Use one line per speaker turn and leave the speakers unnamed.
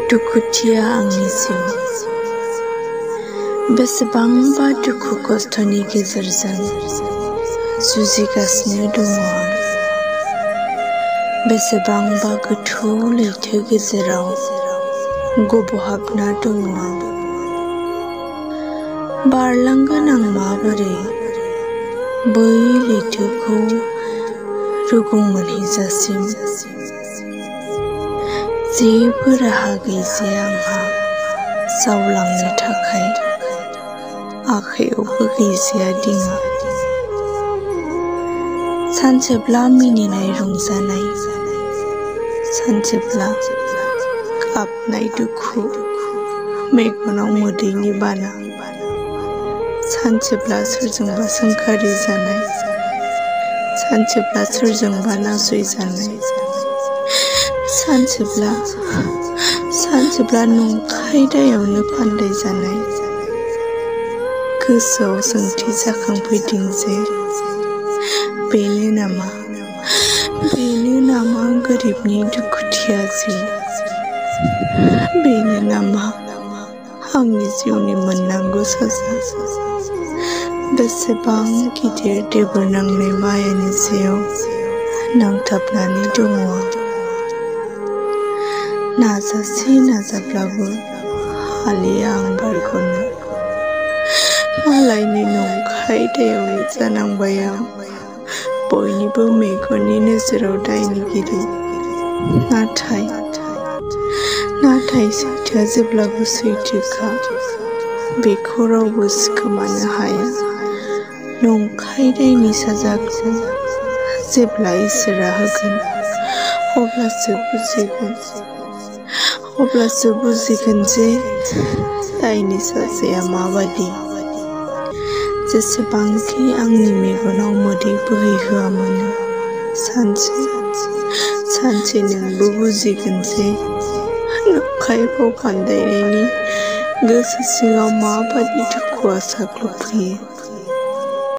दुखुथिया आंनि जिउ बेसेबांबा दुखु खस्थनि गेजेरजों जुजिगासिनो दङ आं बेसेबांबा गोथौ लैथो गेजेराव गबहाबना दङ आं बारलांगोन आं माबोरै बै लैथोखौ रुगुं मोनहैजासिम जेबो राहा गैजाया आंहा जावलांनो थाखाय आखायावबो गैजाया दिङा सानसेब्ला मिनिनाय रंजानाय सानसेब्ला गाबनाय दुखु मेगनाव मोदैनि बाना सानसेब्ला सोरजोंबा सोंखारि जानाय सानसेब्ला सोरजोंबा नासयजानाय सानसेब्ला नंखाय दायावनो फान्दाय जानाय गोसोआव सोंथि जाखांफैदों जे बेनो नामा गोरिबनि दुखुथिया जिउ बेनो नामा आंनि जिउनि मोननांगौ साजा बेसेबां गिदिर देबोर नांनाय मायानि सायाव नांथाबनानै दङ नाजाब्लाबो हालिया आं बारग'नो मालायनि नंखाय दायावनो जानांबाय आं बयनिबो मेगननि नोजोराव दायनिगिरि नाथाय सैथोआ जेब्लाबो सैथोखा बेखौ रावबो सिखोमानो हाया नंखाय दायनि साजाखौ जेब्ला इसोरा होगोन अब्लासो बुजिगोन जे दायनि साजाया माबादि जेसेबांखि आंनि मेगनाव मोदै बोहैहोआ मानो सानसे नोंबो बुजिगोन जे नंखाय फाव फान्दायनायनि गोसो सिङाव माबादि दुखुआ साग्लोबफैयो